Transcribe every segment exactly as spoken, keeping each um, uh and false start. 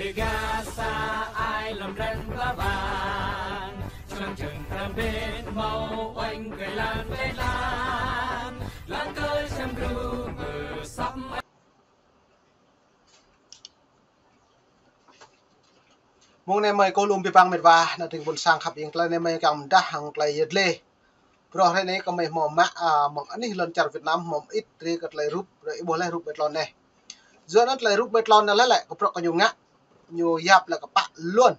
Gah sa ai lŏm ren pla bang, čơlăng čơng tram bên mâo oanh kơi lan kơi lan, lăng kơi sem gru mơ săp. Mông anai mơi kơ lŏm ƀing ƀing met wa, ană tring ƀôn sang khăp ing, tơlơi anai mơi kiăng mdah hăng tơlơi yơh lĕ. Bruă hrơi anai kơ mơi hmâo mă, a, mơ̆ng anih lŏn čar Việt Nam hmâo mơit rai kơ tơlơi rup, rai ih ƀuh laih rup ƀơi tlôn anai. Yua anŭn tơlơi rup ƀơi tlôn anai lĕ lĕ, kơ bruă kơ ñu ngă, ñu yap lĕ kơ pă Luôn.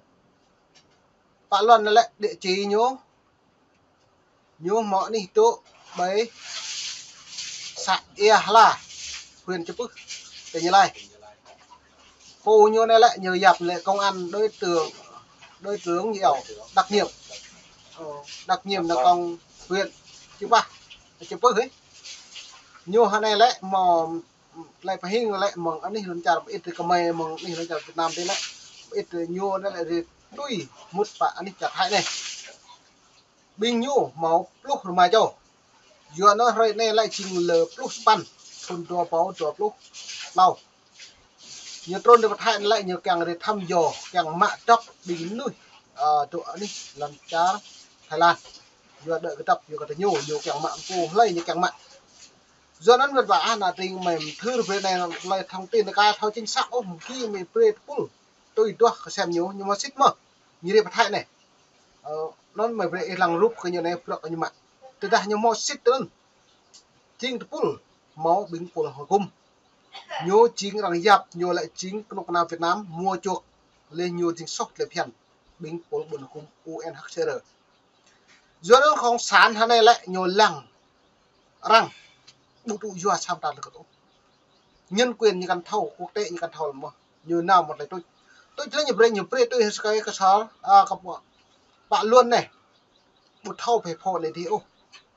Pă Luôn anai lĕ địa chỉ ñu, ñu hmâo anih tŭ ƀơi xã Ia Hla, huyện Chư Pưh, tỉnh Gia Lai. Pô ñu anai lĕ ñu yap lĕ công an đối tượng, đối tượng gì ảo, đặc nhiệm. Ờ, đặc nhiệm là công huyện Chư Pah, Chư Pưh ấy. Ñu hơnai lĕ mơ̆ng tơlơi pơhing lĕ mơ̆ng anih lŏn čar ƀơi ih tring kơ mơi mơ̆ng anih lŏn čar Việt Nam tring lĕ. Ƀơi ih tring ñu anai lĕ rai tui mŭt pă anih čar Thái anai. Ƀing ñu hmâo pluh rơma čô. Yua anŭn hrơi anai lĕ jing lơ pluh sapăn, thŭn dua rơbâo dua pluh klâo. Ñu trŭn rai pơ Thái anai lĕ ñu kiăng rai thăm dò, kiăng mă dŏp ƀing mơnuih, a, dŏ anih lŏn čar Thái Lan. Yua đuaĭ kơ dŏp, yua kơ tơ ñu, ñu kiăng mă pô hlơi ñu kiăng mă. Yua anŭn met wa, a, ană tring mơi mơthưr brơi anai tơlơi thông tin anai ka thâo chính xác ôh, mơ̆ng gih mơi brơi tơpul. Tui duah kơ sem ñu, ñu hmâo sĭt mơ̆. Ñu rai pơ Thái anai. Ơ, anŭn mơi brơi ih lăng rup kơ ñu anai, bruă kơ ñu mă. Tơdah ñu hmâo sĭt tơ anŭn. Jing tơpul hmâo ƀing pôl hơkŭm. Ñu jing arăng yap, ñu lĕ jing kơnuk kơna Việt Nam mua chuộc. Lĕ ñu jing soh tơlơi phiăn ƀing pôl ƀôn hơkŭm U N H C R. Yua anŭn cộng sản hơnai lĕ ñu lăng arăng ƀu tŭ yua sa mơta lơkơt ôh. Nhân quyền ñu kăn thâo, quốc tế ñu kăn thâo lăm mơ̆. Ñu nao mơ̆ tơlơi tuč. Tuč lĕ ñu brơi, ñu brơi tui hơskai kơ sar, a, kơ pă, pă Luôn anai. Ƀu thâo phê phô anai dih ôh.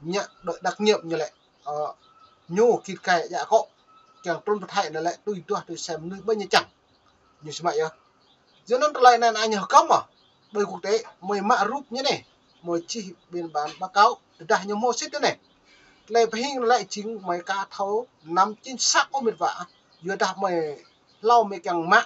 Ñu đuaĭ đặc nhiệm ñu lĕ. Ơ, ñu kit kai djă akŏ. Kiăng trŭn pơ Thái anai lĕ tui duah tui sem mơnuih ƀơi ñu čang. Ñu sơmă yơh. Yua anŭn tơlơi anai ană ñu hơkăm mơ̆. Ƀơi quốc tế, mơi mă rup ñu anai. Mơi čih biên bản báo cáo. Tơdah ñu hmâo sĭt anai. Tơlơi pơhing anai lĕ jing mơi ka thâo năm chính xác ôh met wa. Yua dah mơi hlâo mơi kiăng mă.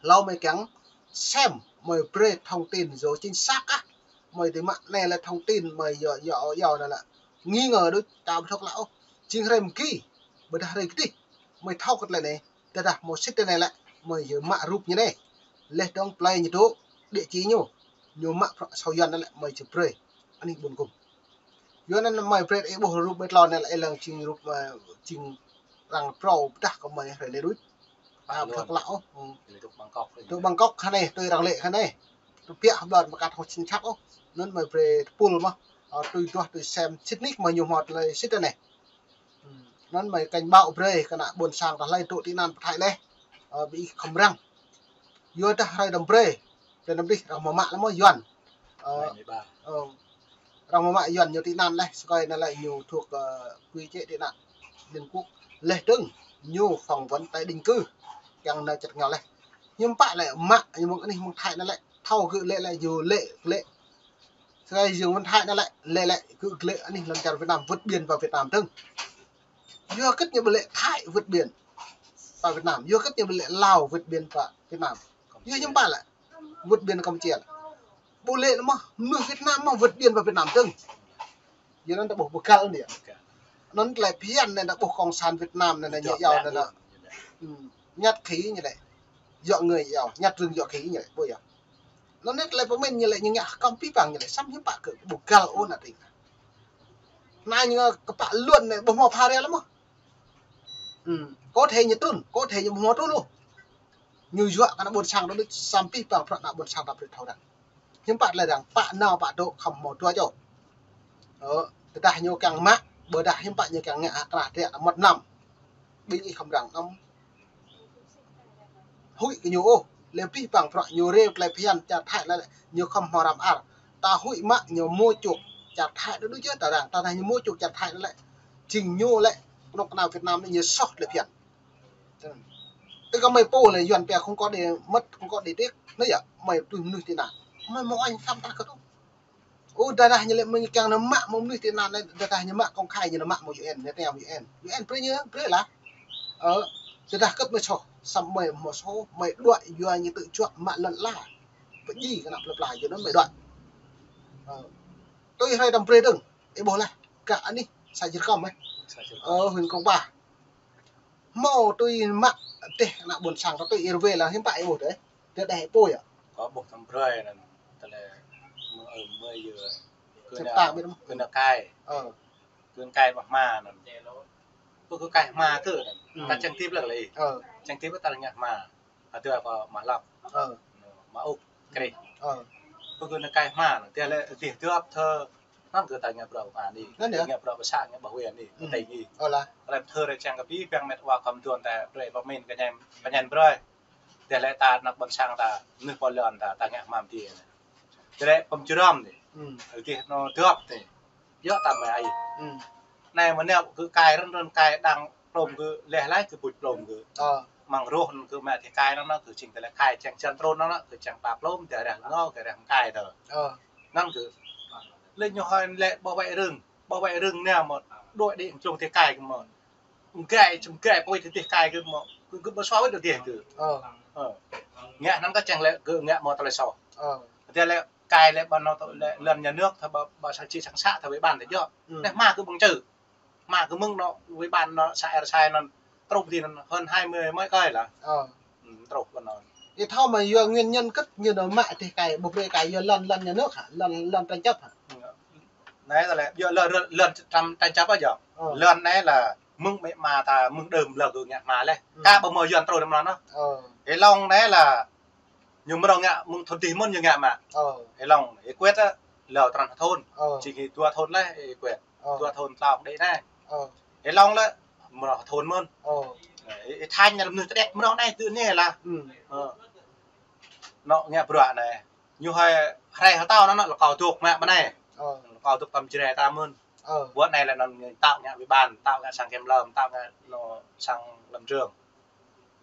Hlâo mơi kiăng sem, mơi brơi thông tin yua chính xác ah. Mơi tui mă anai lĕ thông tin mơi yua, yua, yua anai lĕ nghi ngờ đôč, ta ƀu thâo klă ôh. Jing hrơi mơ̆ng gih, ƀôdah hrơi kơdih. Mơi thâo kơ tơlơi anai, tơdah hmâo sĭt tơlơi anai lĕ, mơi yơh mă rup ñu anai. Laih dơ̆ng plơi ñu dŏ, địa chỉ ñu. Ñu mă bruă soh Yuan anai lĕ, mơi či brơi anih ƀôn hơkŭm. Yua anŭn mơi brơi ih ƀuh rup ƀơi tlôn anai lĕ ih lăng jing rup, ơ, jing arăng phrâo pơdah kơ mơi hrơi anai đôč. Ơ, ƀu thâo klă ôh. Dŏ Bangkok hơnai, tui arăng lĕ hơnai. Tui biă hơblan mă ka thâo chính xác ôh. Anŭn mơi brơi tơpul mơ̆. Ơ, tui duah tui sem sĭt nik mơi ñu hmâo tơlơi sĭt anai. Anŭn mơi cảnh báo brơi kơ ană ƀôn sang ta hlơi dŏ tị nạn pơ Thái lĕ. Ơ, ƀing ih khŏm răng. Yua dah hrơi đăm brơi. Brơi năm dih arăng hmâo mă lăm mơ̆ Yuan. Ơ, ơ, arăng hmâo mă Yuan ñu tị nạn lĕ. Sơkai anai lĕ ñu thuộc, ơ, quy chế tị nạn Liên Quốc. Laih dơ̆ng ñu phỏng vấn tái định cư. Kiăng nao čăt ngao lĕ. Hiư̆m pă lĕ mă ñu mơ̆ng anih mơ̆ng Thái anai lĕ. Thâo gơ̆ lĕ lĕ ñu lĕ lĕ. Sơkai jing mơ̆ng Thái anai lĕ, lĕ lĕ, gơ̆ lĕ anih lŏn čar Việt Nam vượt biên vào Việt Nam dơ̆ng. Yua hơget ñu ƀu lĕ Thái vượt biên vào Việt Nam, yua hơget ñu ƀu lĕ Lào vượt biên vào Việt Nam. Yua hiư̆m pă lĕ vượt biên Campuchia lĕ. Ƀu lĕ lĕ mơ̆, mơnuih Việt Nam mơ̆ vượt biên vào Việt Nam dơ̆ng. Yua anŭn ta ƀuh ƀu găl anai yơh. Anŭn tơlơi phiăn anai ta ƀuh cộng sản Việt Nam anai, anai ñu yua anai anai. Ư, nhát khí ñu lĕ. Yua ngơi yua, nhát rừng yua khí ñu lĕ, ƀu yơh. Anŭn anai tơlơi pơmĭn ñu lĕ ñu ngă kăm pih pang ñu lĕ, samơ̆ hiư̆m pă kơ ƀu găl ôh ană tring. Anai ñu kơ pă Luôn anai ƀu hmâo pha rai lăm mơ̆. Ư, có thể ñu trŭn, có thể ñu ƀu hmâo trŭn ôh. Ñu yua kơ ană ƀôn sang ta đôč, samơ̆ pih pang bruă ană ƀôn sang ta brơi thâo arăng. Hiư̆m pă tơlơi arăng, pă nao pă dŏ khŏm hmâo dua čô. Ơ, tơdah ñu kiăng mă, ƀôdah hiư̆m pă ñu kiăng ngă hă, kơnă tơlơi mơmŏt mlam. Ƀing ih khŏm răng năm. Huĭ kơ ñu ôh, lĕ pih pang bruă ñu rai tơlơi phiăn čar Thái anai lĕ, ñu khŏm hmâo răm ar. Ta huĭ mă ñu mua chuộc čar Thái đôč đôč yơh ta arăng, tơdah ñu mua chuộc čar Thái anai lĕ. Jing ñu lĕ, kơnuk kơna Việt Nam anai ñu soh tơlơi phiăn. Ơ, kơ mơi pô lĕ Yuan pia không có để mất, không có để tiếc. Anai yơh, mơi tui mơnuih tị nạn. Mơi hmâo oanh sa mơta lơkơt ôh. Ơ, tơdah ñu lĕ mơi kiăng nao mă mơ̆ng mơnuih tị nạn anai, tơdah ñu mă công khai ñu nao mă mơ̆ng U N, ñu teo U N. U N brơi ñu, brơi lah. Ơ, tơdah hơget mơi soh. Samơ̆ mơi mơ̆ sô, mơi đuaĭ yua ñu tŭ juă mă lŏn ala. Pơjing kơ ană plơi pla yua anŭn mơi đuaĭ. Ơ. Tui hrơi tăm brơi dơ̆ng, ih ƀuh laih, gah anih, să Jrkăm, ơ. Să Jrkăm. Ơ, huyện Krông Pa. Hmâo tui mă dêh ană ƀôn sang, tui ih rơwĕ lăng hiư̆m pă ih ƀuh dêh. Dêh đeh ih pô yơh. Kâo ƀuh tăm brơi anŭn, tơlơi mơ-, ơ, mơi yơh. Kơ ană, kơ ană kai. Ơ. Kơ ană kai ƀu hmâo anŭn. Kơ, kơ kai hmâo kơ anŭn. Ơ. Ta čang tip lăng lĕ. Ơ. Čang tip ta ngă hmâo. Hơdôm kâo mă lăp. Ơ. Mă ŭk, krih. Ơ. Kơ, kơ ană kai hmâo anŭn. Dêh lĕ dêh dŏp thơ. Anŭn kơ ta ngă bruă kơ anai. Anŭn yơh. Ngă bruă pơ să, ngă ƀuh wĕn anai. Ơ. Tơlơi anai. Ơ lah. Rep thơ rep čang kơ pi, piăng met wa khŏm tuan ta brơi pơmĭn kơ ñem, kơ ñem brơi. Dêh lĕ ta ană ƀôn sang ta, mơnuih pô lŏn ta, ta ngă hmâo dêh. Dêh lĕ pơmčrăm dêh. Ơ. Dêh anŭn dŏp dêh. Yua ta mơi ai. Ơ. Anai mơneo kơ kai rơ̆n rơ̆n kai đang plôm kơ leh lai kơ buč plôm kơ. Ơ. Mơ̆ng rŏh kơ mă dêh kai anŭn kơ čing tơlơi kai čang čan trôn anŭn kơ čang ta plôm dêh rah ngô kơ rah kai tơ. Ơ. Anŭn kơ. Lĕ ñu hơi lĕ ƀu wĕ rơ̆ng. Ƀu wĕ rơ̆ng anai mơ̆ đuaĭ đĭ čung dêh kai kơ mơ̆. Gai, čum gai, pơwĭt dêh kai kơ mơ̆. Kơ, kơ ƀu sua wĕ dêh kơ. Ơ. Ơ. Ngă anŭn kơ čang lĕ kơ ngă mơ̆ tơlơi soh. Ơ. Dêh lĕ kai lĕ ƀan anŭn tơ lĕ lŏn nhà nước thơ ƀa, ƀa sang či sang să thơ wĕ ƀan tơ yơh. Ơ. Anai hmâo kơ ƀơ̆ng čư. Hmâo kơ mơ̆ng anŭn wĕ ƀan anŭn să er sai anŭn. Truh dih anŭn hơn hai mươi mấy cây lah. Ơ. Ơ, truh ƀan anŭn. Ih thâo mơ̆ yua nguyên nhân kơ̆t ñu anŭn mă dêh kai, ƀu brơi kai yua lŏn, lŏn nhà nước hă, lŏn, lŏn tranh chấp hă? Anai tơlơi, yua lŏn, lŏn, lŏn tranh, tranh chấp ơ yơh. Ơ. Lŏn anai lah mơ̆ng mĕ ma ta mơ̆ng đưm lŏn kơ ngă hmâo leh. Ơ. Kơ ƀu mơ̆ yuan truh đưm lŏn anŭn. Ơ. Ih lŏng anai lah ñu mrâo ngă mơ̆ng thŭn dih mơ̆n ñu ngă mă. Ơ. Ih lŏng, ih kwĕt á, lŏn trăn thŭn. Ơ. Či kơ dua thŭn leh, ih kwĕt. Ơ. Dua thŭn tlâo đĭ anai. Ơ. Ih lŏng lĕ, mrâo thŭn mơ̆n. Ơ. Ih, ih thañ anai mơnuih tơdĕt mrâo anai tui anai lah. Ơ. Ơ. Anŭn ngă bruă anai. Ñu hơi hrơi hơtâo anŭn, anŭn lĕ kâo dŏ mă ƀơi anai. Ơ. Kâo dŏ tăm Jrai ta mơ̆n. Ơ. Ƀuh anai lĕ anŭn ngă tao ngă wĕ ƀan, tao ngă sang Kem Lơm, tao ngă anŭn sang Lâm Trường.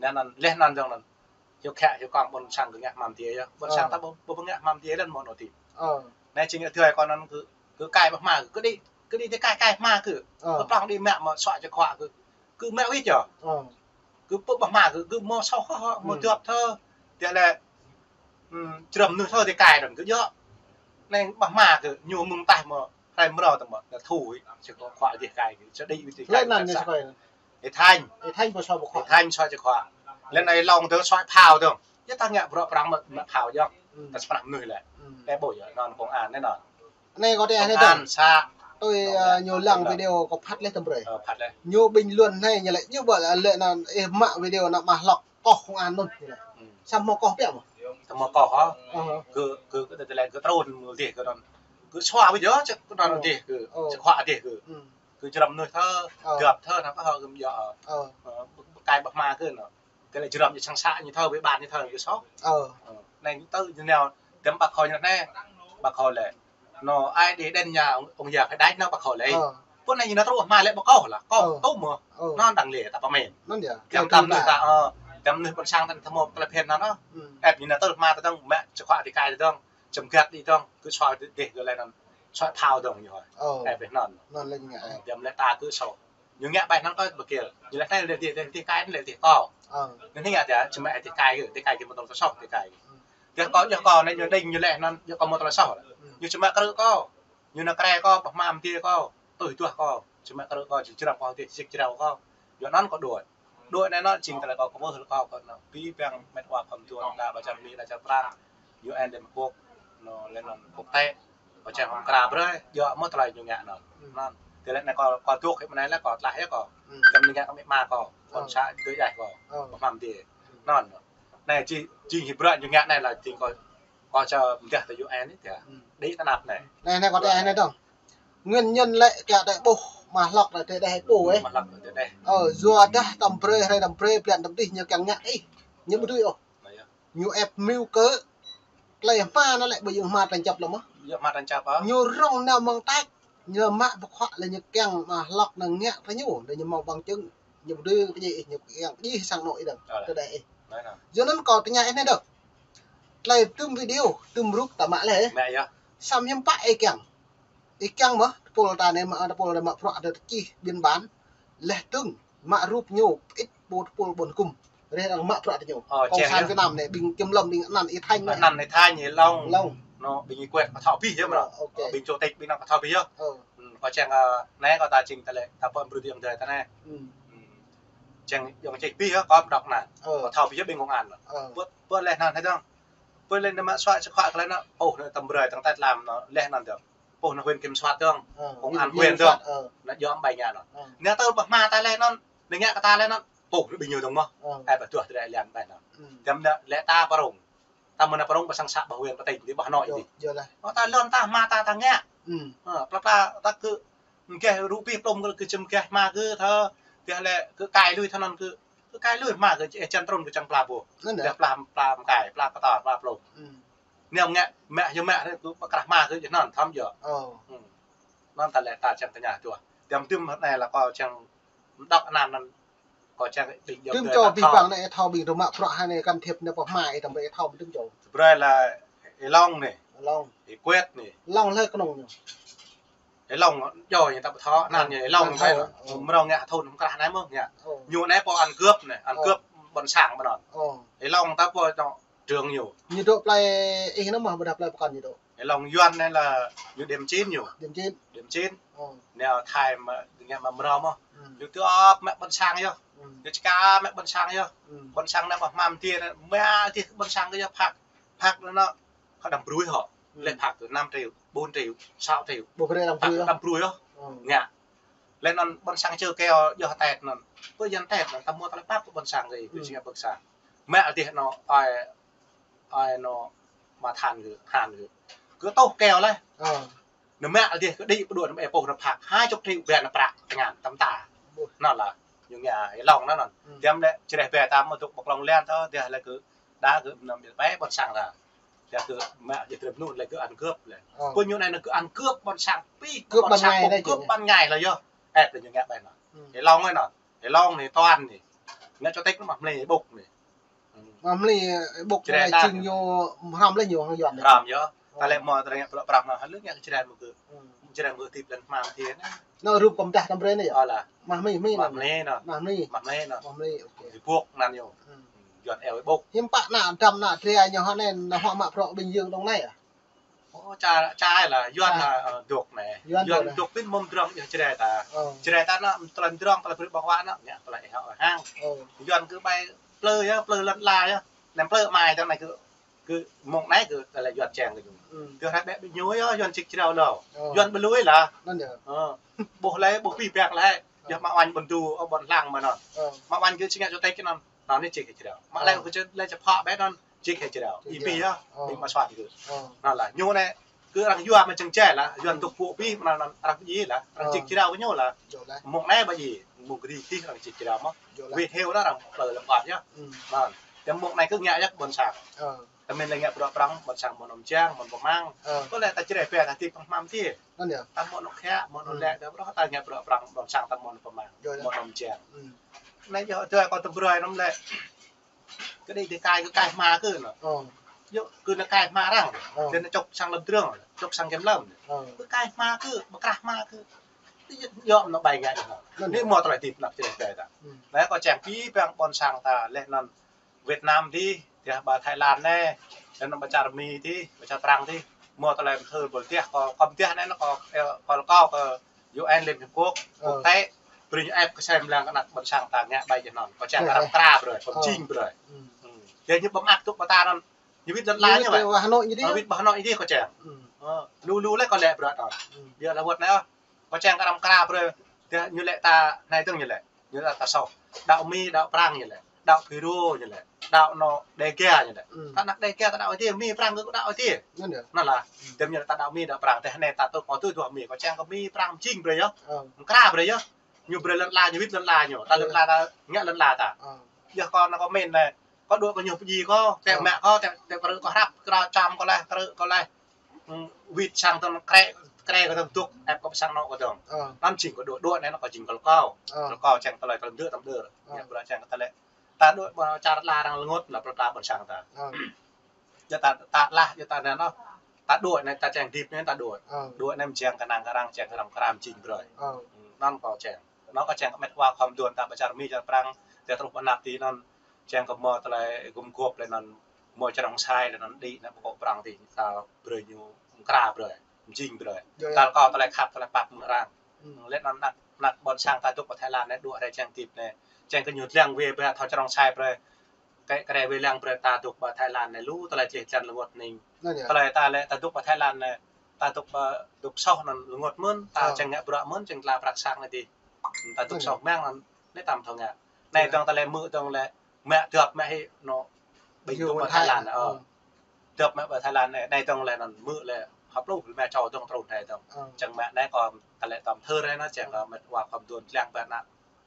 Anŭn, anŭn, leh anŭn dơ̆ng anŭn. Hiu khă, hiu kŏng ƀôn sang kơ ngă hmâo dêh yơh. Ƀôn sang ta ƀu, ƀu ngă hmâo dêh lĕ mơ̆ anŭn dih. Ơ. Anai čing ih thâo kơ anŭn kơ, kơ kai ƀu hmâo kơ, kơ đĭ, kơ đĭ dêh kai, kai hmâo kơ. Ơ. Kơ plŏng đĭ mă mơ̆ sua čơkhuă kơ. Kơ mă wĭt yơh. Ơ. Kơ ƀu, ƀu hmâo kơ, kơ mơ̆ soh hŏ, mơ̆ dŏp thơ. Dêh lĕ, ơ, črăm mơnuih thơ dêh kai anŭn kơ yơh. Anai ƀu hmâo kơ, ñu mơ̆ng taih mơ̆, hrơi mrâo tơ mơ̆, anŭn thu, čơkhuă dêh kai, čơđĭ wĭt dêh kai. Lĕ anŭn ñu sa kơi. Ih thañ. Ih thañ ƀu sua ƀu khuă. Ih thañ sua čơkhuă. Lĕ anai lŏng dơ̆ng sua phao dơ̆ng. Yua ta ngă bruă prăng mă, mă phao dơ̆ng. Ơ. Ta sơprăk mơnuih lĕ. Ơ. Ih ƀuh yơh, anŭn công an anai anŭn. Anai kâo tơña anai dơ̆ng. Công an să. Tui, ơ, ñu lăng video kâo phat leh tăm brơi. Ơ, phat leh. Ñu bình luận anai ñu lĕ, ñu ƀuh lĕ, lĕ anŭn ih mă video anŭn mă hlŏk kơ công an anŭn ñu lĕ. Ơ. Samơ̆ hmâo kơ biă mơ̆. Samơ̆ kơ hŏ. Ơ. Kơ, kơ, kơ tơlơi kơ trôn mơ̆ dêh kơ anŭn. Kơ sua wĭt yơh, čơk kơ anŭn dêh kơ. Ơ. Čơkhuă dêh kơ. Ơ. Kơ črăm mơnuih thơ, ơ, dŏp thơ anŭn kơ hŏ kơ yơh. Ơ. Ơ, ƀu, ƀu kai ƀu hmâo kơ anŭn. Tơlơi črăm ñu sang să ñu thơ wĕ ƀan ñu thơ ñu soh. Ơ. Ơ, anai ñu tơ ñu nao, tơm ƀă khôi ñu anai, ƀă khôi lĕ. Anŭn ai đĭ đen ñu ông, ông già phải đánh nó ƀă khôi lĕ. Ơ. Pô anai ñu nao truh hmâo lĕ ƀu kơ lah, kơ tŭ mơ̆. Ơ. Anŭn đang lĕ ta pơmĭn. Anŭn yơh. Tơm tơm mơnuih ta, ơ, tơm mơnuih ƀôn sang ta thâo mơ̆ tơlơi phiăn anŭn. Ơ. Ĕp ñu nao truh hmâo ta dơ̆ng, mă čơkhuă dêh kai ta dơ̆ng, čơmgăt đĭ dơ̆ng, kơ sua dêh kơ lĕ anŭn, sua phao dơ̆ng ñu hơi. Ơ. Ĕp anŭn. Anŭn lĕ ñu ngă. Ơ, tơm lĕ ta kơ soh. Ñu ngă ƀai anŭn kơ ƀu kil. Ñu lĕ anai lĕ dêh, dêh, dêh kai anai lĕ dêh kâo. Ơ. Ñu ngă dêh, čơmă dêh kai kơ, dêh kai kơ mơ̆ tơl soh dêh kai. Ơ. Dêh kâo, dêh kâo anai ñu đing ñu lĕ anŭn, dêh kâo mơ̆ tơl soh. Ơ. Ñu čơmă krư̆ kâo. Ñu nao kreh kâo, ƀu hmâo mơ̆ dêh kâo. Tui duah kâo. Čơmă krư̆ kâo, čơjrăm kâo dêh, čơjrăm kâo. Yua anŭn kâo đuaĭ. Đuaĭ anai anŭn jing tơlơi kâo kơ ƀuh kâo kơ anŭn. Pi piăng met wa khŏm tuan đa ƀa čar Mi, đa čar Prang. U N Liên Hợp Quốc, anŭn lĕ anŭn quốc tế. Kâo čang hŏm kra brơi, yua mơ̆ tơlơi ñu ngă anŭn. Ơ. Anŭn. Tơlơi anai kâo, kâo dŏ kơ ƀơi anai lĕ kâo tlaih yơh kâo. Ơ. Čăm anai ngă kơ mĕ ma kâo, ơ, ƀôn sang dơi djai kâo. Ơ. Ƀu hmâo mơ̆ dêh. Anŭn. Anai jing, jing hĭ bruă ñu ngă anai lah jing kâo, kâo čang mơ̆ dêh tơ U N anai dêh. Ơ. Đĭ tơnap anai. Anai, anai kâo tơña anai dơ̆ng. Nguyên nhân lĕ kiăng đĕ ƀuh mă hlŏk lĕ tơdêh pô ơ. Mă hlŏk tơdêh. Ơ, yua dah tăm brơi, hrơi tăm brơi, blan tăm dih ñu kiăng ngă ih. Ñu ƀu dưi ôh. Anai yơh. Ñu ĕp mơ̆ kơ tơlơi hmâo anŭn lĕ ƀu jing hmâo tranh chấp lăm mơ̆. Jing hmâo tranh chấp ơ. Ñu rŏng nao mơ̆ng tač, ñu mă ƀu khuă lĕ ñu kiăng mă hlŏk anŭn ngă kơ ñu, lĕ ñu mơ̆ng bằng chứng, ñu ƀu dưi pơdjai ih, ñu kiăng pơdjai sang anŏ ih dơ̆ng. Ơ. Tơdêh ih. Anai anŭn. Yua anŭn kâo tơña ih anai dơ̆ng. Tơlơi tơm video, tơm rup ta mă leh. Mă yơh. Samơ̆ hiư̆m pă ih kiăng. Ih kiăng mơ̆, tơpul ta anai mă, tơpul anai mă bruă ta čih biên bản. Leh dơ̆ng, mă rup ñu, pơit ƀu tơpul ƀôn hơkŭm. Reh arăng mă bruă tơ ñu. Ơ, Cộng sản Việt Nam anai, ƀing kiểm lâm, ƀing anăn Y Thanh anai. Anăn Y Thanh, Y Long. Long. Anŭn, ƀing Y Kuet kâo thâo abih yơh mơ̆n. Ơ, ok. Ƀing chủ tịch, ƀing anŭn kâo thâo abih yơh. Ơ. Ơ, kâo čang, ơ, anai kâo ta jing tơlơi, ta pơm brơi tơ ayŏng adơi ta anai. Ơ. Ơ. Čang ayŏng čih abih yơh, kâo đŏk anŭn. Ơ. Kâo thâo abih yơh ƀing công an. Ơ. Pơ, pơ leh anŭn hơdơ̆ng. Pơ leh anŭn mă suaih čơkhuă kơ leh anŭn, ôh, anŭn tơm brơi tơ̆ng tơlơi tlam anŭn, leh anŭn dơ̆ng. Ôh, anŭn huyện kiểm soát dơ̆ng. Ơ, công an huyện dơ̆ng. Ơ. Anŭn yua ƀing ñu anŭn. Ơ. Anŭn tơl ƀu hmâo ta leh anŭn, anŭn ngă kơ ta leh anŭn. Pô, ƀing ñu dơ̆ng mơ̆n. Ơ. Ơ, ƀu tuah tơlơi lĕ ƀing anŭn. Ơ. Tơm anŭn lĕ ta pơrông. Ta mơ̆n pơrông ƀơi sang să, ƀơi huyện, ƀơi tỉnh, ƀơi Hà Nội dih. Yơh lah. Ơ, ta lŏn ta hmâo ta, ta ngă. Ơ. Ơ, pla pla ta kơ mơgeh rơbih plŏm kơ, kơ čem geh hmâo kơ thơ. Tơdah lĕ kơ kai lui thơ anŭn kơ, kơ kai lui hmâo kơ, ơ, čan trŭn kơ čang pla ƀuh. Anŭn yơh. Tơdah pla, pla mơkai, pla pơtô, pla plŏm. Ơ. Anai ngă, mă, yơh mă, kơ pơkrah hmâo kơ, yơh anŭn, thâo yơh. Ơ. Ơ. Anŭn ta lĕ ta čang tơña tuah. Tơm tơm anai lah kâo čang đŏk anăn anŭn. Kâo čang ƀing yơh. Tơm dơi čô ta abih thâo. Bang anai thâo ƀing rơmă bruă hă anai can thiệp anai pơhmai tơm ƀing thâo tơm čô. Brơi lah Y Long anai. Y Long. Y Kuet anai. Y Long lĕ kơnơ̆ng ñu. Y Long yơh ñu ta ƀu thâo, anăn ñu Y Long anai. Ơ. Mrâo ngă thun mơkrah anai mơ̆n ngă. Ơ. Ñu anai pô ăn cướp anai, ăn cướp ƀôn sang ƀơi anŭn. Ơ. Y Long ta pô anŭn trưởng ñu. Ñu dŏ plơi ih anŭn mơ̆n, ƀôdah plơi pơkŏn ñu dŏ. Y Long Yuan anai lah ñu Điện Biên ñu. Điện Biên. Điện Biên. Ơ. Anai Thái mơ̆n, ngă mă mrâo mơ̆n. Ơ. Ñu tui ăp mă ƀôn sang yơh. Ơ. Ñu čơkă mă ƀôn sang yơh. Ơ. Ƀôn sang anai mă hmâo tih anai, mă tih ƀôn sang kơ yơh phak. Phak anŭn, kơ đăm brơi hŏ. Ơ. Lĕ phak kơ năm triệu, bốn triệu, sáu triệu. Ƀu brơi đăm brơi hŏ. Phak đăm brơi hŏ. Ơ. Ngă. Lĕ anŭn ƀôn sang čơ kơ yơh Tết anŭn. Pơ yơh Tết anŭn, ta mŭt ta lĕ pap ƀôn sang kơ, ơ, ƀôn sang ƀôn sang. Mă tih anŭn, ơi, ơi anŭn, mă than kơ, than kơ. Kơ tuh kơ lĕ. Ơ. Anŭn mă tih kơ đĭ pơđuaĭ anŭn ƀơi pô anŭn phak hai chục triệu bĕ anŭn prăk tơngan tơm ta. Ƀuh. Anŭn lah, ñu ngă Y Long anŭn anŭn. Ơ. Tơm lĕ čơreh bĕ ta mơ̆ dŏ ƀơi Krông Leng tơ, tơdah lĕ kơ đa kơ anŭn ƀĕ ƀôn sang ta. Tơdah kơ mă tih trơp anŭn lĕ kơ ăn cướp lĕ. Ơ. Pô ñu anai anŭn kơ ăn cướp ƀôn sang abih. Cướp ƀôn sang anai, cướp ƀôn sang lĕ yơh. Ĕp lĕ ñu ngă ƀơi anŭn. Ơ. Y Long anai anŭn. Y Long anai, Toan anai. Ngă chủ tịch anŭn mă mlei ƀôk anai. Ơ. Mă mlei ƀôk anai jing ñu hrăm lĕ ñu hăng Yuan anai. Hrăm yơh. Ơ. Ta lĕ mơ̆ ta lĕ ngă bruă prăk anŭn, hơlư̆ ngă čơreh mơ̆ kơ. Ơ. Čơreh mơ̆ tip lĕ hmâo tih anai. Anŭn rup kơ mơdah tơm brơi anai yơh. Ơ lah. Mă mlei, mlei anŭn. Mă mlei anŭn. Mă mlei. Mă mlei anŭn. Mă mlei, ok. Ƀôk anŭn yơh. Ơ. Yuan eo ƀôk. Hiư̆m pă ană dăm ană dra ñu hă anai, ană hŏ mă bruă ƀing yơ̆ng dong anai ah. Ơ, ča, ča lah, Yuan lah, ơ, dŏ anai. Yuan dŏ anai. Yuan dŏ pin mơ̆ng drong yơh čơreh ta. Ơ. Čơreh ta anŭn, tơlơi drong, tơlơi brơi ƀơ̆ng huă anŭn, ngă tơlơi ih hŏ hăng. Ơ. Yuan kơ ƀai plơi yơh, plơi lŏn ala yơh. Anăm plơi amai dong anai kơ, kơ mơ̆ng anai kơ tơlơi Yuan čang kơ ñu. Ơ. Yơh rai ƀĕ ƀing ñu yơh, Yuan čih črâo lŏ. Ơ. Yuan ƀu lui lah. Anŭn yơh. Ơ. Ƀuh lĕ, ƀuh abih bang lĕ. Ơ. Yơh mă uañ ƀôn du, ơ, ƀôn hlang mơ̆n anŭn. Ơ. Mă uañ kơ čih ngă chủ tịch anŭn. Anŭn anai čih kơ črâo. Mă lĕ kơ čih lĕ čơphă ƀĕ anŭn čih kơ črâo. Ih abih yơh. Ơ. Ƀing mă suaih kơ. Ơ. Anŭn lah. Ñu anai kơ arăng yua mă čang čai lah. Yuan dŏ pô abih mơ̆n anŭn arăng abih lah. Arăng čih črâo kơ ñu lah. Mơ̆ng anai ƀu djơ̆. Mơ̆ng kơđi tih arăng čih črâo mơ̆n. Wĭt hyu anŭn arăng plơi lăm ƀat yơh. Anŭn. Tơm mơ̆ng anai kơ ngă yơh ƀôn sang. Tơm mĭn lĕ ngă bruă prăk ƀôn sang mơ̆n anŭn mơjang, mơ̆n pơmang. Kơ lĕ ta čơreh bĕ ta tip pơhmam tih. Anŭn yơh. Ta mơ̆n anŭn khă, mơ̆n anŭn lĕ, ta bruă ta ngă bruă prăk ƀôn sang ta mơ̆n pơmang. Mơ̆n anŭn mơjang. Anai yơh, tơdah kâo tơm brơi anŭn lĕ. Kơ đĭ tơ kai, kơ kai hmâo kơ anŭn. Ơ. Yơh, kơ anŭn kai hmâo arăng. Ơ. Tơ anŭn čŏk sang lăm drong, čŏk sang kiểm lâm. Ơ. Kơ kai hmâo kơ, pơkrah hmâo kơ. Yơh, yơh, anŭn ƀai ngă anŭn. Anŭn. Anai mơ̆ tơlơi tip anăp čơreh ta. Anŭn. Anai kâo čang abih bang ƀôn sang ta lĕ anŭn Việt Nam dih, tơdah ƀơi Thái Lan anai, tơ anŭn ƀơi čar Mi dih, ƀơi čar Prăng dih. Mơ̆ tơlơi mơthơ ƀơi tơdah kâo, kâo tơdah anai anŭn kâo, ơ, kâo, kâo kơ U N Liên Hiệp Quốc, quốc tế, brơi ñu ĕp kơsem lăng kơ anăp ƀôn sang ta ngă ƀai jơh anŭn. Kâo čang kơ arăng pơkra brơi, kâo jing brơi. Ơ. Ơ. Tơdah ñu ƀu mơak tŭk ƀơi ta anŭn, ñu wĭt lŏn ala ñu wơ̆t. Wĭt ƀơi Hà Nội ñu dih. Ơ, wĭt ƀơi Hà Nội ñu dih kâo čang. Ơ. Ơ, lu lu lĕ kâo lĕ bruă anŭn. Ơ. Biă lah wơ̆t anai ôh. Kâo čang kơ arăng pơkra brơi. Tơdah ñu lĕ ta anai dơ̆ng ñu lĕ. Ñu lĕ ta soh. Đaŏ Mi, đaŏ Prăng ñu lĕ. Đaŏ Phi Rô ñu lĕ. Đaŏ anŭn Đêga ñu lĕ. Ơ. Ta anăp Đêga ta đaŏ Ơi Adai, Mi Prăng kơ đaŏ Ơi Adai. Anŭn yơh. Anŭn lah. Ơ. Tơm ñu lĕ ta đaŏ Mi, đaŏ Prăng. Tơdah anai ta tŭ kâo tŭ dua Mi, kâo čang kơ Mi Prăng jing brơi yơh. Ơ. Pơkra brơi yơh. Ñu brơi lŏn ala ñu wĭt lŏn ala ñu. Ta lŏn ala ta ngă lŏn ala ta. Ơ. Yơh kâo anŭn kâo mĭn lĕ. Kâo dŏ kơ ñu pơjing kâo, tĕ mă kâo, tĕ, tĕ krư̆ kâo hrăp, krao čăm kâo leh, krư̆ kâo leh. Ơ, wĭt sang tơ̆ng krĕ, krĕ kâo tơ̆ng dŏ, ĕp kâo pơ sang anŏ kâo dơ̆ng. Ơ. Anŭn jing kâo dŏ, dŏ anai anŭn kâo jing kâo rơkâo. Ơ. Rơkâo čang tơlơi tơlơi dŏ tơm dơ̆. Ơ. Ngă bruă čang kơ tơlơi. Ta dŏ ƀơi čar ala arăng lơngot lah pơkra ƀôn sang ta. Ơ. Yua ta, ta lah, yua ta anai anŭn. Ta dŏ anai ta čang hơdip anai ta dŏ. Ơ. Dŏ anai mơjang kơnang kơ arăng, čang kơ arăng pơkra jing brơi. Ơ. Anŭn kâo čang. Anŭn kâo čang kơ met wa khŏm duôn ta ƀơi čar Mi čar Prăng, tơdah truh ƀơi anăp tih anŭn. Čang kơ mơ̆ tơlơi gum gŏp lĕ anŭn mơ̆ čơrŏng sai lĕ anŭn đĭ nă pơkŏ prŏng tih ta brơi ñu mơkra brơi, mjing brơi. Yơh, yơh. Tal kơ tơlơi khăp tơlơi pap mơ̆ng arăng. Hmm. Lĕ anŭn ană, ană ƀôn sang ta dŏ pơ Thái Lan anai đuaĭ rai čang tip anai. Čang kơ ñu lăng wai ƀă thâo čơrŏng sai brơi. Kơ, kơ rai wai lăng brơi ta dŏ pơ Thái Lan anai lu tơlơi tlĕh tlăn lơngot ning. Anŭn yơh. Tơlơi ta lĕ ta dŏ pơ Thái Lan anai, ta dŏ pơ, dŏ soh anŭn lơngot mơ̆n, ta čang ngă bruă mơ̆n, čang tla prăk sang anai tih. Ta dŏ soh mơ̆ng anŭn, anai tam thâo ngă. Anai dong tơlơi mơ̆ dong lĕ mă dŏp mă hĭ nô ƀing dŏ pơ Thái Lan anai. Dŏp mă pơ Thái Lan anai, anai dong lĕ anŭn mơ̆ lĕ hăp lu mă čô dong trŭn anai dong. Čang mă anai kơ tơlơi tam thơ rai anŭn čang kơ met wa khŏm duôn lăng ƀă ană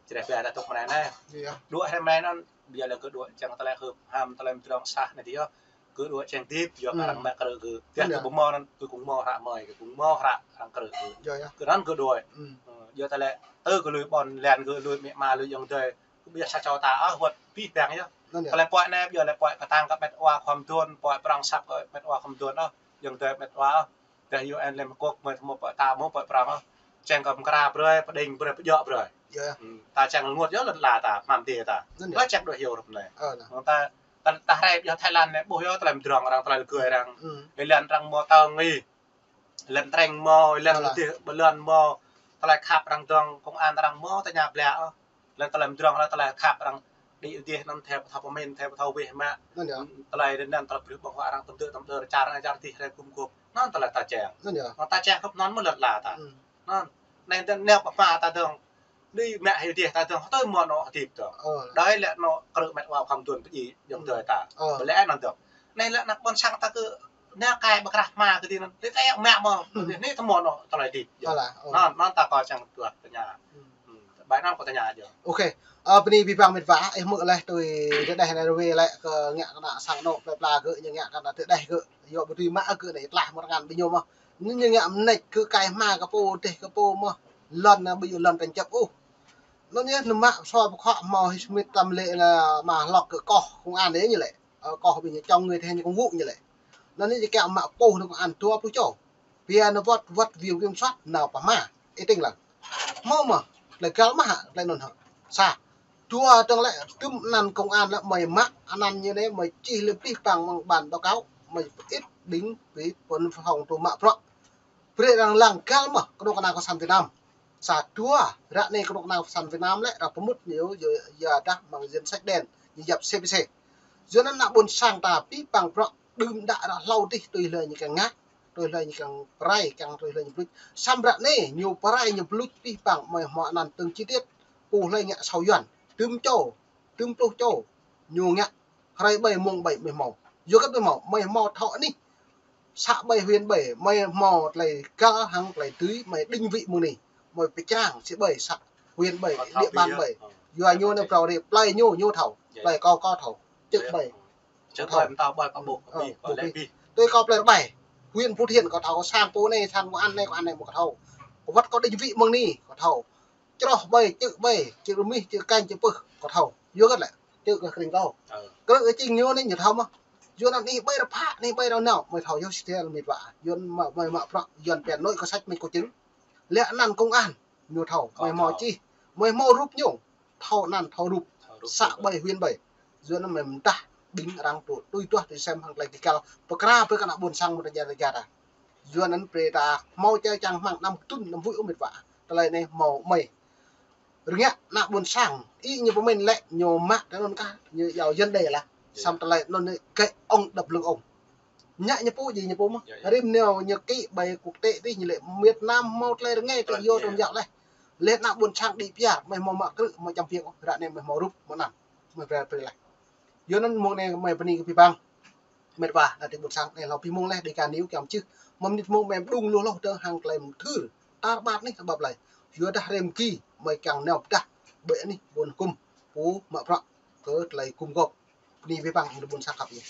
Čơđeh ƀiă ta dŏ mơ̆ng anai anai. Yơh. Đuaĭ hrơi mơ̆ng anai anŭn, ƀiă lĕ kơ đuaĭ čang tơlơi hưp ham tơlơi mơdrŏng sah anai tih yơh. Kơ đuaĭ čang tip, yua kơ arăng mă krư̆ kơ. Tơdah kơ ƀu mơ̆ anŭn, kơ kung mơ̆ hră mơi, kơ kung mơ̆ hră arăng krư̆ kơ. Yơh, yơh. Kơ anŭn kơ đuaĭ. Yua tơlơi, tơ kơ lui ƀôn lan kơ lui mĕ ma lui ayŏng adơi. Kơ ƀiă sa čô ta, ah, wơ̆t pih păng yơh. Anŭn yơh. Tơlơi puai anai, ƀiă lĕ puai kơtang kơ met wa khŏm duôn, puai prŏng săp kơ met wa khŏm duôn, ah. Ayŏng adơi met wa, ah. Tơdah U N Liên Hợp Quốc mơi mơ̆ pơ ta mơ̆ pơ prŏng, ah. Čang kơ mơkra brơi, pơđing brơi, pơjŏ brơi. Yơh. Hmm, ta čang lơngot yơh lŏn la ta, hmam dih ta. Anŭn yơh. Ƀă čang đuaĭ hyu rup anai. Ơ, anŭn. Anŭn ta, ta, ta hrơi ƀiă Thái Lan anai, ƀuh yơh tơlơi mơdrŏng arăng, tơlơi lơgơi arăng. Hmm. Ƀơi lŏn arăng mơ̆ tơng ih. Lŏn treng mơ̆, lŏn tih, ƀơi lŏn mơ̆. Tơlơi khăp arăng dong, công an arăng mơ̆, tơña ƀlĕ, ơ. Lĕ tơlơi mơdrŏng lĕ tơlơi khăp arăng đĭ dih anŭn thâo pơthâo pơmĭn, thâo pơthâo weh mă. Anŭn yơh. Tơlơi anŭn tơlơi brư̆ ƀơ̆ng huă arăng tơm tơ̆ tơm đơ čar anai čar dih rai gum gŏp. Anŭn tơlơi ta čang. Anŭn yơh. Anŭn ta čang khŏm anŭn mơ̆ lŏn la ta. Hmm. Anŭn. Anai anŭn nao pơ hma ta dong. Đĭ mă hĭ dih ta dong. Tơl mơ̆ anŏ hơdip dong. Ơ. Đơi lĕ anŏ krư̆ met wa khŏm duôn pơjing ayŏng adơi ta. Ơ. Ƀơi lĕ anŭn dong. Anai lĕ ană ƀôn sang ta kơ nao kai ƀơi krah hma kơ dih anŭn. Dih ta yơh mă mơ̆. Dih anai tơl mơ̆ anŏ tơlơi hơdip. Ơ lah. Ơ. Anŭn, anŭn ta kơ čang tuah tơña. Hmm. Bai anŭn kơ tơña yơh. Ok. Ơ, bơni abih bang met wa, ih hmư̆ laih tui Čơđeh anai ruai lĕ kơ ngă kơ ană sang anŏ plơi pla gơ̆, ñu ngă kơ ană Čơđeh gơ̆. Yua ƀu dưi mă gơ̆ anai tlah mơ̆ng rơngan ƀing ñu mơ̆n. Ñu, ñu ngă mơneč kơ kai hma kơ pô, dêh kơ pô mơ̆n. Lŏn anai ƀu djơ̆ lŏn tranh chấp ôh. Anŭn yơh, ñu mă soi pơkŏ hmâo hĭ smit tam lĕ anai mă hlŏk kơ koh công an anai ñu lĕ. Ơ, koh ƀing ñu čŏng người thi hành công vụ ñu lĕ. Anŭn ñu kiăng mă pô anŭn công an dua pluh čô. Pia anŭn wơ̆t, wơ̆t viu kiểm soát nao pơ hma. Ih tĭng lăng. Hmâo mơ̆, tơlơi găl mơ̆ hă, tơlơi anŭn hă. Sa. Dua dong lĕ, tơm anăn công an lĕ, mơi mă, anăn ñu anai, mơi čih lĕ pih păng mơ̆ng ban báo cáo, mơi pơit ƀing, ƀing pôn phong tơ mă bruă. Brơi arăng lăng găl mơ̆, kơnuk kơna cộng sản Việt Nam. Sa dua, ră anai kơnuk kơna cộng sản Việt Nam lĕ, arăng pơmŭt ñu, yua, yua dah mơ̆ng danh sách đen, ñu yap C P C. Yua anŭn ană ƀôn sang ta pih păng bruă, đưm đă ră hlâo dih tui hlơi ñu kiăng ngă, tui hlơi ñu kiăng pơrai, kiăng tui hlơi ñu bluč. Samơ̆ ră anai, ñu pơrai ñu bluč pih păng mơi hmâo anăn từng chi tiết, pô hlơi ngă asâo Yuan, tơm čô, tơm pluh čô, ñu ngă hrơi ƀai mông ƀai mơi hmâo. Yua kơ mơi hmâo, mơi hmâo thâo anih. Să ƀai huyện ƀai, mơi hmâo tơlơi găl hăng tơlơi dưi, mơi định vị mơ̆ng anai. Mơi pơčrang, să ƀai, să huyện ƀai, địa bàn ƀai. Yua ñu anai phrâo rai, plơi ñu, ñu thâo. Plơi kâo, kâo thâo. Čư̆ ƀai. Čư̆ ƀai, mơta ƀai, kâo ƀuh, kâo ƀuh, kâo lĕ ƀuh. Tui kâo plơi ƀai. Huyện Phú Thiện kâo thâo, sang pô anai, sang pô anai, kâo anai mơ̆ kâo thâo. Kâo wơ̆t kâo định vị mơ̆ng anai, kâo thâo. Čroh ƀai, čư̆ ƀai, čư̆ rơmih, čư̆ kañ, čư̆ pơh, kâo thâo. Yua kơ lĕ, čư̆ kơ kring kâo. Ơ. Kơ lĕ čing ñu anai ñu thâo mơ̆. Yua anăn anai ƀai rơphă, anai ƀai rơnao, mơi thâo yơh sơdel mĭt wa. Yua mơi, mơi mă bruă, Yuan pia nội có sách mơi có chứng. Lĕ anăn công an, ñu thâo, mơi hmâo čih, mơi hmâo rup ñu. Thâo anăn, thâo rup. Thâo rup. Să ƀai huyện ƀai. Yua anŭn mơi mơdah ƀing arăng tui, tui tuah tui sem hăng tơlơi kơkăl. Pơkra brơi kơ ană ƀôn sang mơ̆ rơngiă rơngiă ta. Yua anŭn brơi ta hmâo čai čang hmăng anăm kơtŭn anăm vui ôh mĭt wa. Tơlơi anai hmâo mơi. Rơngiă ană ƀôn sang, ih ñu pơmĭn lĕ, ñu mă tơ anŭn kah, ñu yua Yuan đe lah. Samơ̆ tơlơi anŭn anai kơ ông đập lưng ông. Ngă ñu pô djai ñu pô mơ̆n. Rĭm nao ñu kĭ ƀai quốc tế tih ñu lĕ Việt Nam hmâo tơlơi rơngai tơlơi yua tơlơi yua leh. Leh ană ƀôn sang đĭ piar, mơi hmâo mă krư̆, mơi čăm piêng ôh, ră anai mơi hmâo rup, mơi anăn. Mơi brơi brơi leh. Yua anŭn mông anai mơi bơni kơ abih bang. Mĕt wa, ană tĭng ƀôn sang, anai hlâo abih mông leh, Dega News kiăng čih. Mơ̆ng mơnit mông mơi mơđung lu hloh tơ hăng tơlơi mơthưr. Tar ƀar anih tơbap leh. Yua dah rem ki, mơi kiăng nao pơdah. Ƀơi anih ƀôn hơkŭm, pô mă bruă kơ tơlơi gum gŏp. Bơni abih bang, ană ƀôn sang khăp yơh.